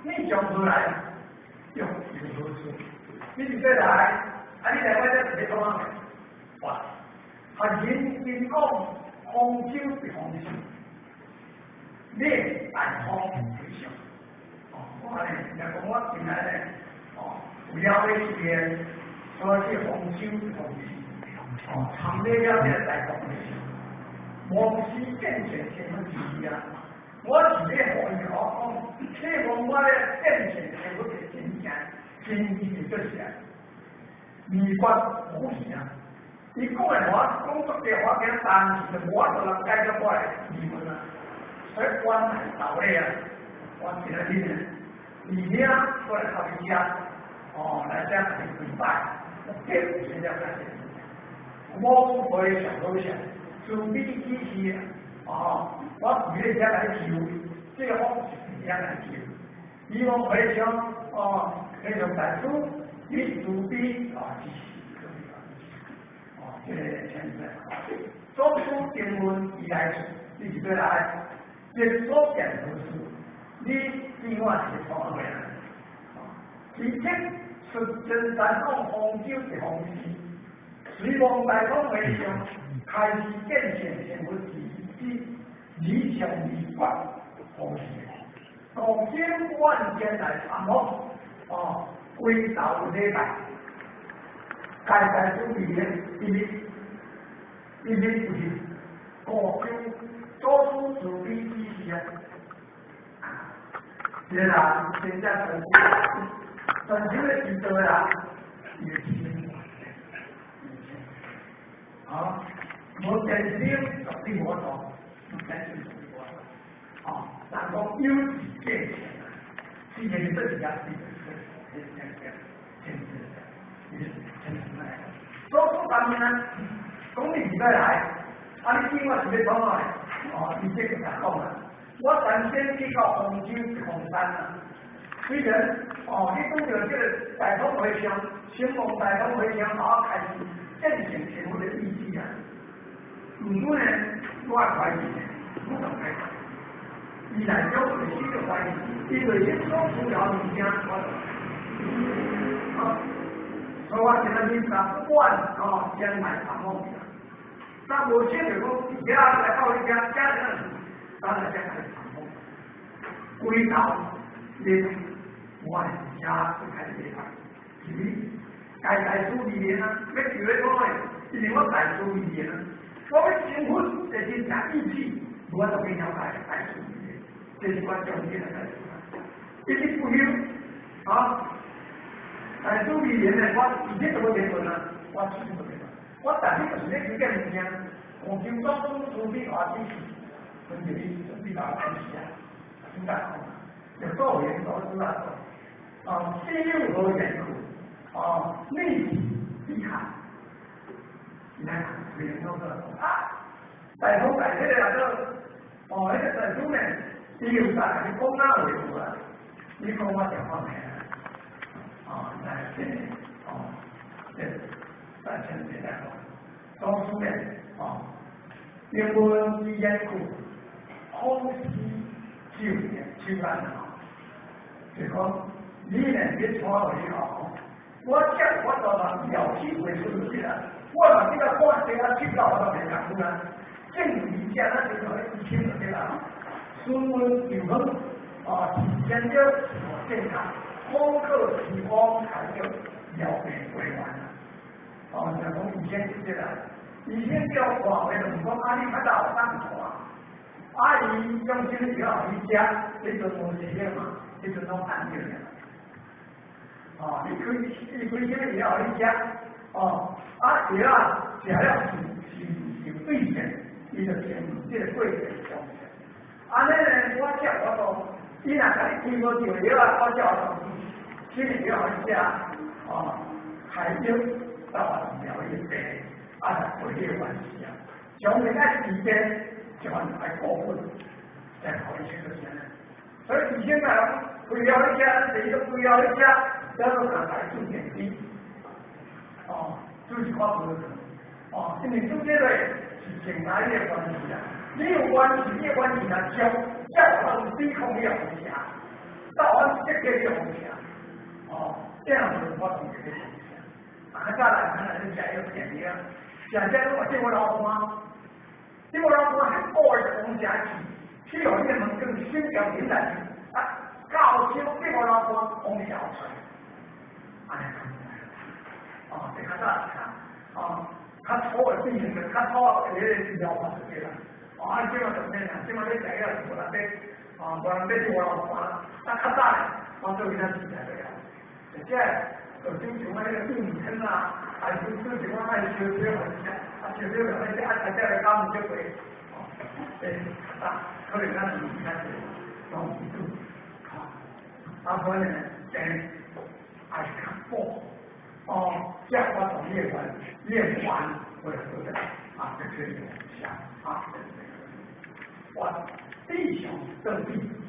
你将出來用有好處，你是過來，啊你來我這是欲創啥？哇！啊認真講，豐州是豐收，你大方為上。哦，我呢，若講我今日呢，哦，有了欲時，所以是豐州是豐收，哦，參了了這大方為上。無私見證身份是啊，我是咧予伊講，希望我咧見證身份的真正真義就是啊，秘訣無疑啊。伊講的話講足濟話，驚但是就無法度人解決我的疑問啊。所以原來道理啊，我今仔日呢，而遐過來到伊遮，哦，來遮共伊跪拜，我結是了解這我不會上好相，慈悲喜捨，哦，我佇咧遮來求，這個方是佇遐來求。伊講和尚，哦，和尚大師，你慈悲啊，支持。哦，這個現在，祖師經文伊來你是欲來，這所見何事？你見我是創啥貨啊？其實出真三講豐州是豐收，隨望大方和尚開示見性成佛之理想秘訣豐收，古今萬千來參訪，哦，歸道禮拜。開大師秘言，一日一日不是古今祖師慈悲指示啊！這個人真正傳承，傳承的時代啊，伊的心，啊，無虔誠絕對無法度，無虔誠絕對無法度。啊，人講有志見性啊，自然是這是也是，是是是是是。祖師當面啊，講你是欲來，啊你見我是欲創啥？哦，伊這個就講啊，我曾經去到豐州鳳山啊，雖然哦，你拄著這個大方和尚，承蒙大方和尚，我開始見性成佛的意志啊。毋過呢，我懷疑，我就懷疑，伊內中內心就懷疑，伊內心所需要物件，我就啊。所以我今仔日甲不管哦，先來參訪去啦。那無想著講，伫遐來到你遮，遮是咱來遮來參訪。歸頭，你我是遮就開始禮拜，是毋？該大師而言啊，欲求欲講的，因為我大師而言啊，我欲成佛的真正意志，無法度去了解大師而言，這是我重點的大師。一直不休啊！大師而言呢，我以前都無結婚啊，我始終無結婚。我逐日就是咧求這物件，黃金祖師慈悲我指示，分別你準備來開始啊，應該講，就做緣投資啊，啊，信用和緣故，啊，內體必看，你看，別人都說啊，大風大這個啊，哦，那個大師呢，伊有啥？你講哪話無啊？你講我就講咩啊？哦，來這個，哦，這三千幾來講，祖師呢，哦，英文之言句，空虛就業就難啊，就講你呢，你錯了以後，我講我都人了氣會出去啦，我若這個看這我聽到我都袂講出來，正理講咱就可以清就對啦。詢問就好，啊，是先了是正確，功課提供材料了病歸還啦。哦，就講醫生就對啦，醫生叫看話就毋講啊，你較早有當看，啊伊用什麼藥予你食，彼陣無西藥嘛，彼陣攏按藥爾。哦，你開伊開啥物藥予你食，哦，啊藥啊食了是是有對症，伊就先這個過程中。按呢呢，我食我都，伊若共你開無著藥啊，我才有當啥物藥予你食，哦，開藥到治療伊病，啊，就過這個關係啊。上面愛治病，就愛過分，才可以出錢。所以醫生啊，開藥你食，第一個開藥你食，叫做共來注點滴，哦，注一寡無哦，因為注這個是情來的關係啊。你有關係，你的關係若強，才有法度抵抗你後食。早晚是这个红霞，哦，這樣子我同這個紅霞。啊，較早來咱來食藥便宜啊，食這攏嘛這我老婆，這我老婆係過紅霞去，去予你個門更新疆雲南去，啊，到手這我老婆紅霞出來，按呢哦，這較早是較，哦，較粗的變成較粗的彼個療法就對啦。哦，啊，這馬就免啦，這馬咧食藥是無人買，哦，無人買這我老婆，啊，較早咧，我做伊咱食就了，這就親像那個玉米湯啊，還是做一寡愛燒燒來食，啊，燒燒來食，啊，食這個減少肥，哦，欸，啊，可能咱是較濟攏有做，啊，所以呢，這還是較補，哦，這我同驗完，驗完我就做得，啊，就可以下，啊，我必須登記。